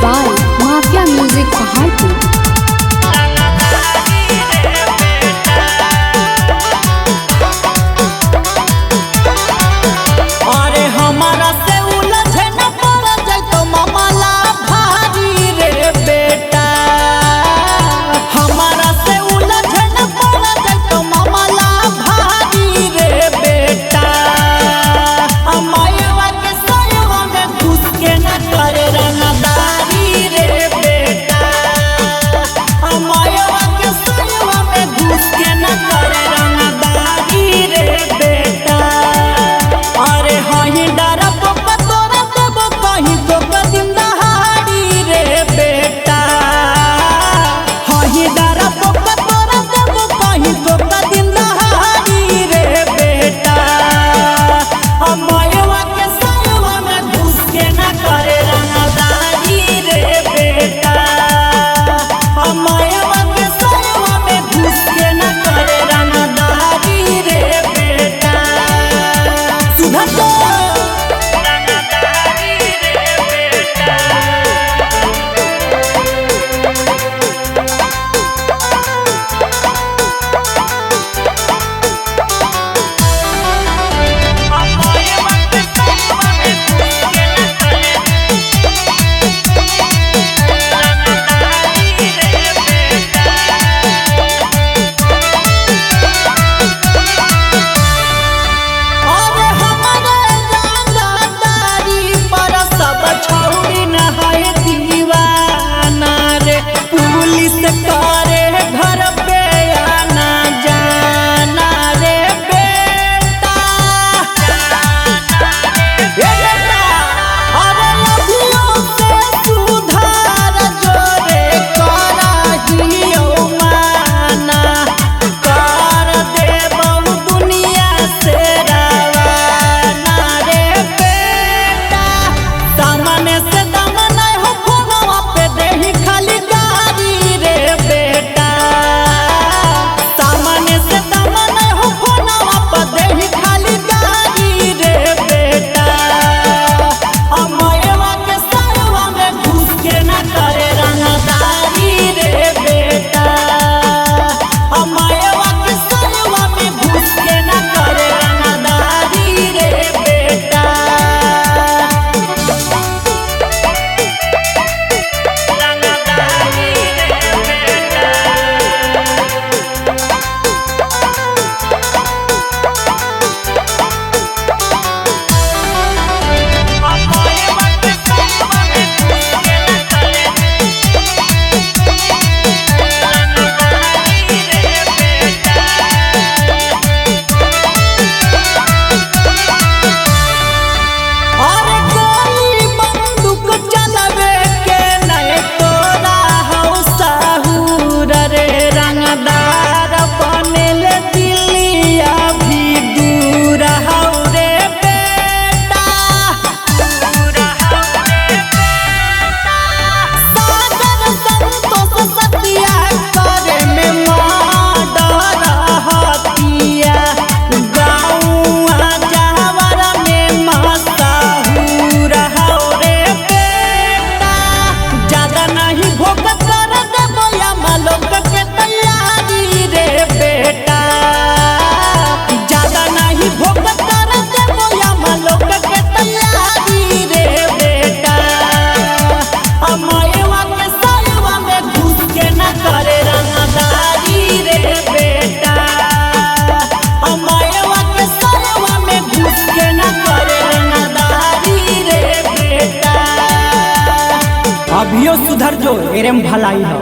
By mafia music Paharpur. अरे हमारा से उलझे न पड़ जाए तो मामला भारी रे बेटा। हमारा से उलझे न पड़ जाए तो मामला भारी रे बेटा। अमायवा के सयवा में घुस के न करे रंगदारी रे बेटा। अमायवा के सयवा में घुस के न करे रंगदारी रे बेटा। अरे हही डरब तोरा देब कहीं तो कदिम दहाड़ी रे बेटा। हही डरब तोरा देब कहीं तो कदिम दहाड़ी रे बेटा। अमायवा के सयवा में घुस के न करे रंगदारी रे बेटा। अमायवा के सयवा में घुस के न करे रंगदारी रे बेटा। सुधर जो। अरे हमारे रंगदारी पर सब छौड़ी नहाए दीवाना रे। पुलिस करे घर पे आना जाना रे बेटा। ए बेटा, अरे अभियो से सुधार जोरे कराहियो माना। कर देबहु दुनिया से रवाना रे बेटा। सामने से दमन हो फोनवा पे देही खाली गारी रे बेटा। सामने से दमन हो फोनवा पे देही खाली गारी रे बेटा। अमायवा के सरवा में घुस के न करे रंगदारी रे बेटा। अमायवा के सरवा में घुस के न करे रंगदारी रे बेटा। अरे गोली बंदूक चलावे के नहीं तोरा हौ साहुर रे। रंगदार बनेले दिल्लिया भी दूर हौ रे बेटा। सागर संतोष सतिया करे में मर्डर हतिया। गाँवा जहवर में मसाहुर हौ रे बेटा। ज्यादा नहीं भोग कर देबो या मालोक के तैयारी रे बेटा। ज्यादा नहीं भोग कर देबो या मालोक के तैयारी रे बेटा। अमायवा के सयवा में घुस के न करे रंगदारी रे बेटा। अमायवा के सयवा में घुस के न करे रंगदारी रे बेटा। अभियो सुधर जो एरम भलाई हो।